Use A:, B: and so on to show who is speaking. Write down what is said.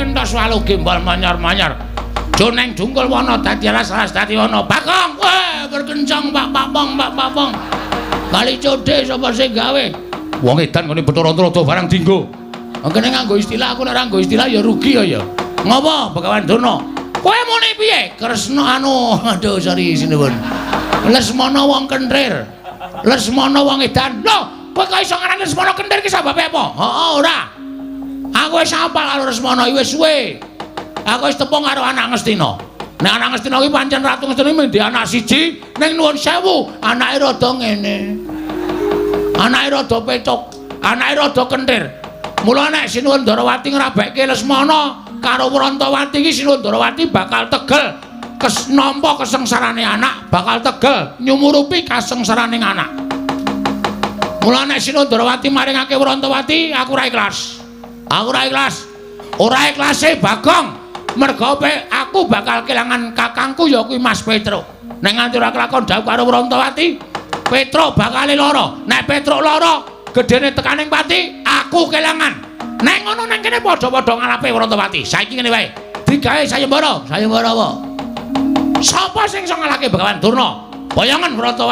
A: Kenthos walu gembol manyar-manyar. Joneng jungkul wana dadi alas-alas dadi wana. Bagong, weh berkencang Pak Papong, Pak Papong. Kali codhe sapa sing gawe? Wong edan ngene Bathara Antarada barang dinggo. Kene nganggo istilah, aku nek ora nganggo istilah ya rugi ya ya. Ngopo Begawan Durna? Kowe muni piye? Kresna anu, aduh sorry sinuwun. Lesmana wong kenthir. Lesmana wong edan. Lho, kowe kok iso ngarani Lesmana kenthir ki sababe apa? Heeh, ora. Aku wis hafal karo Lesmana iki wis suwe. Aku wis tepung karo anak Ngastina. Nek anak Ngastina ki pancen Ratu Ngastina iki anak siji, ning nuwun sewu, anake rada ngene. Anake rada pecuk, anake rada kenthir. Mula nek Sinuwun Ndarawati ngrabekke Lesmana karo Wrantawati iki, Sinuwun Ndarawati bakal tegel kes nampa kesengsarane anak, bakal tegel nyumurupi kasengsarane anak. Mula nek Sinuwun Ndarawati maringake Wrantawati, aku ora ikhlas. Aku ora ikhlas. Ora ikhlase Bagong. Merga aku bakal kelangan kakangku ya kuwi Mas Petruk. Nek nganti ora kelakon dhawuh karo Wrantawati, Petruk bakal lara. Nek Petruk lara, gedene tekaning pati, aku kelangan. Nek ngono nang kene padha-padha ngalape Wrantawati. Saiki ngene wae. Digawe sayembara. Sayembara apa? Sapa sing iso ngalahke Begawan Durna? Boyongan Wrantawati.